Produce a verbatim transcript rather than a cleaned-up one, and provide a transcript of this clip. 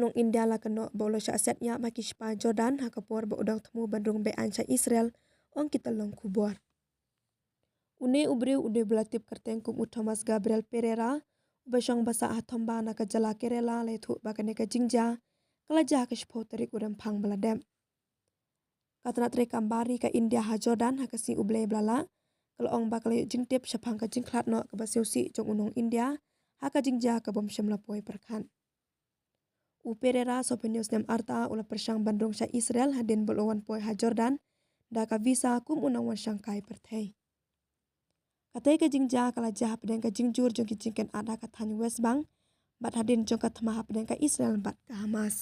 Ong India la kynnoh ba u la shah siat ñiah ha ki shipai Jordan ha ka por ba u dang thmu ban rung be-aiñ sha Israel, ong ki tyllong khubor. Une u briew, une ba la tip kyrteng kum u Thomas Gabriel Pereira, uba shong ba sah ha Thomba na ka jylla Kerala, la ïathuh ba kane ka jingjia ka la jia ha ka shiphew tarik u Rymphang ba la dep. Ka tnat treikam bari ka India ha Jordan ha ka sngi U Blei ba la lah, ka la ong ba ka la ïoh jingtip shaphang ka jingkhlad noh kaba sngewsih jong u nong India ha ka jingjia ka bym shym la poi pyrkhat. U Pereira, sawphew hynñiew snem arta, u la pyrshang ban rung sha Israel hadien ba u la wan poi ha Jordan da ka visa kum u nongwan shangkai pyrthei. Katei ka jingjia ka la jia hapdeng ka jingjur jong ki jingkynad ha ka thaiñ West Bank bad hadien jong ka thma hapdeng ka Israel bad ka Hamas.